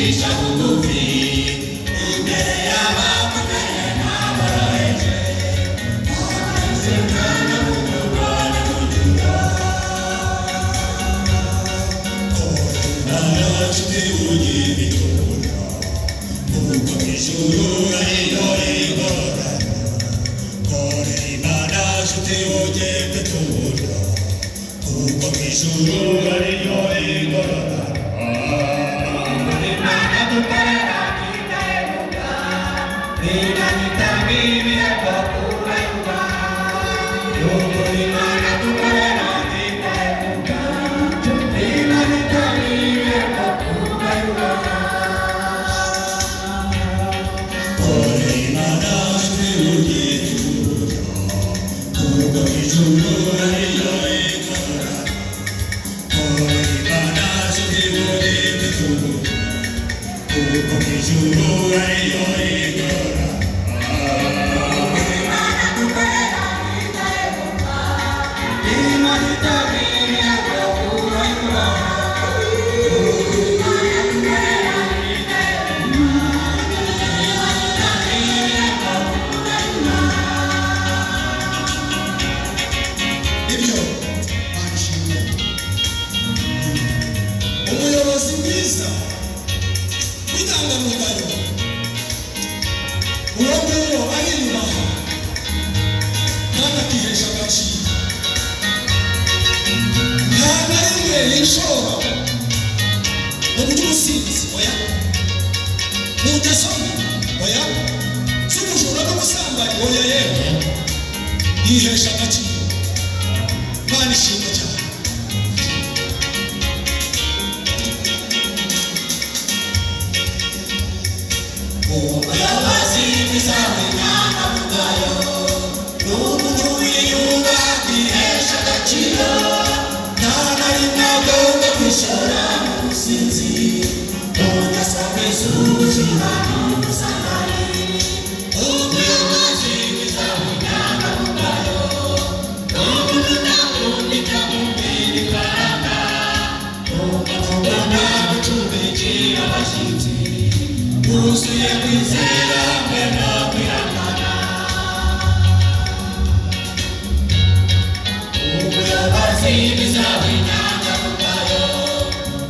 Wicisha bugufi imbere y'abakomeye n'aboroheje, umwana w'umugore w'uburyo. Imana nshuti uyibitura, kuko ijuru ariyo igorora. Kore Imana nshuti uyibitura, kuko ijuru ariyo igorora. Imana dukorera itahemuka, inahita ibihembo kubayubaha. Yuko Imana dukorera itahemuka, inahita ibihembo kubayubaha. Kore Imana nshuti uyibitura, kuko ijuru ariyo igorora. Kore Imana nshuti uyibitura, kuko ijuru ariyo igorora. Imana dukorera itahemuka, inahita ibihembo kubayubaha. Imana dukorera itahemuka, inahita ibihembo kubayubaha. Ibyo bashimye. Umuyobozi mwiza w'inyangamugayo, uwo nguwo ariyubaha kandi akihesha agaciro. Nta na rimwe yishora mu by'ubusinzi, oya, mu ngeso mbi, oya, z'ubujura n'ubusambanyi, oya. Yewe, yihesha agaciro. Imana ishimwe cyane. Umuyobozi mwiza w'inyangamugayo ni umuntu wiyubaha, akihesha agaciro. Nta na rimwe agomba kwishora mu businzi, mu ngeso mbi z'ubujura n'ubusambanyi. Umuyobozi mwiza w'inyangamugayo ni umuntu udakundika mu ifaranga, ni umuntu ukunda gucumbikira abashyitsi, wuzuye kwizera hamwe no kwihangana. Umuyobozi mwiza w'inyangamugayo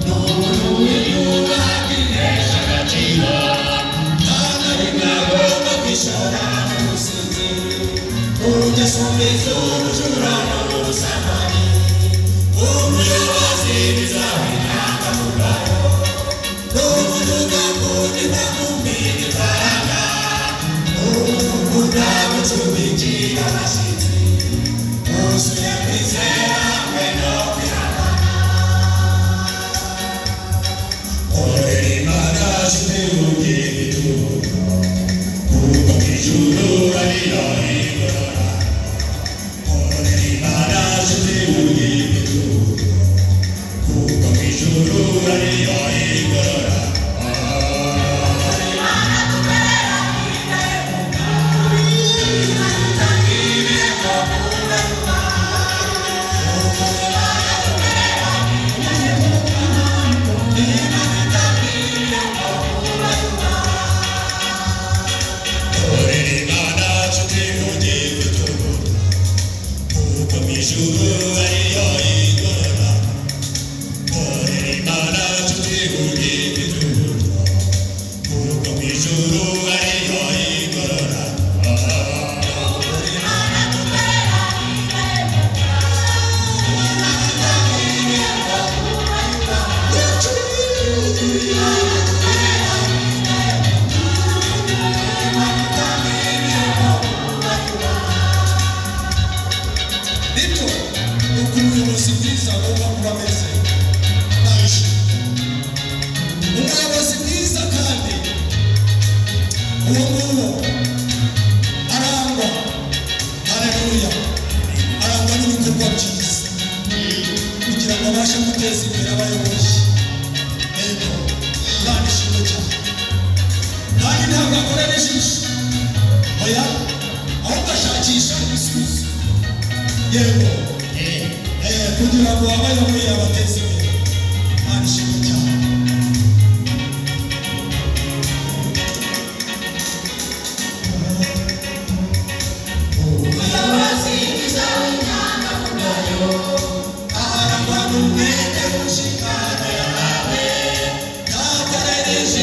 ni umuntu wiyubaha, akihesha agaciro. Nta na rimwe agomba kwishora mu businzi, mu ngeso mbi z'ubujura n'ubusambanyi. Umuyobozi mwiza w'inyangamugayo ni umuntu udakundika mu ifaranga, ni umuntu ukunda gucumbikira abashyitsi, wuzuye kwizera hamwe no kwihangana. Korera Imana nshuti uyibitura, kuko ijuru ariyo igorora. Korera Imana nshuti uyibitura, kuko ijuru ariyo igorora. Imana dukorera itahemuka, inahita ibihembo kubayubaha. Imana dukorera itahemuka, inahita ibihembo kubayubaha. Korera Imana nshuti uyibitura, kuko ijuru ariyo igorora. Korera Imana nshuti uyibitura, kuko ijuru ariyo igorora. Imana dukorera itahemuka, inahita ibihembo kubayubaha. Imana dukorera itahemuka, inahita ibihembo kubayubaha. Nibyo, ni uko umuyobozi mwiza agomba kuba ameze. Naje umuyobozi mwiza, kandi uwo nguwo arangwa, haleluya, arangwa n'ibikorwa byiza kugira ngo abashe guteza imbere abayobozi. Yego, Imana ishimwe cyane. Kandi ntabwo akorera ijisho, oya, ahubwo ashakisha ibisubizo, yego, kugira ngo abayoboye abateze imbere. Imana ishimwe cyane.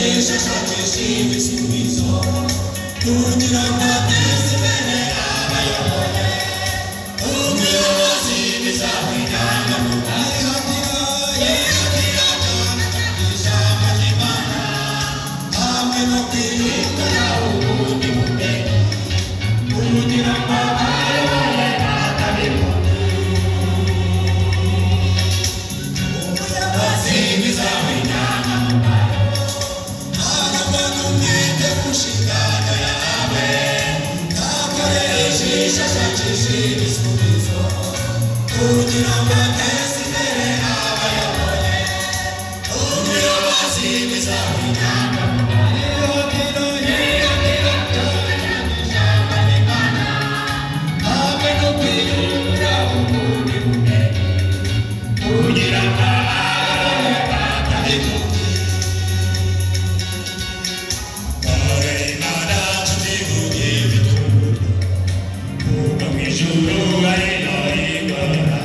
ijisho ashakisha ibisubizo kugira ngo ateze imbere abayoboye. Umuyobozi bizaba inyangamugayo, yihatira cyane ijambo ry'Imana hamwe no kwiyungura ubundi bumenyi kugira ngo abayobore batabibona. Umuyobozi bizaba inyangamugayo arangwa n'umwete ku nshingano yawe, ntakorere ijisho ashakisha ibisubizo kugira ngo ateze imbere abayoboye. Umuyobozi bizaba inyangamugayo, yihatira cyane ijambo ry'Imana hamwe no kwiyungura ubundi bumenyi kugira ngo abayobore batabibona. Korera Imana nshuti ugifite, kuko mu ijuru ariyo igorora.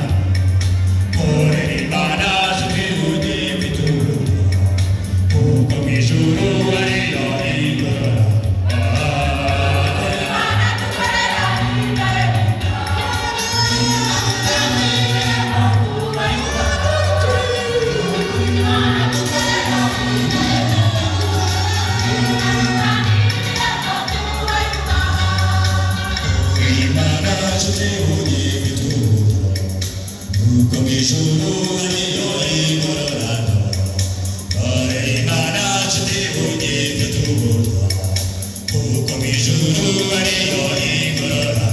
Korera Imana nshuti ugifite, kuko mu ijuru ariyo igorora. Imana nshuti ugifite, kuko mu ijuru ariyo igororano. Korera Imana nshuti ugifite, kuko mu ijuru ariyo igororano.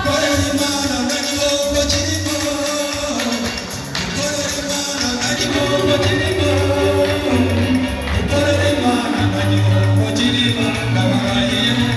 Korera Imana nta gihombo kirimo, korera Imana nta gihombo kirimo, korera Imana nta gihombo kirimo, ndabarahiye.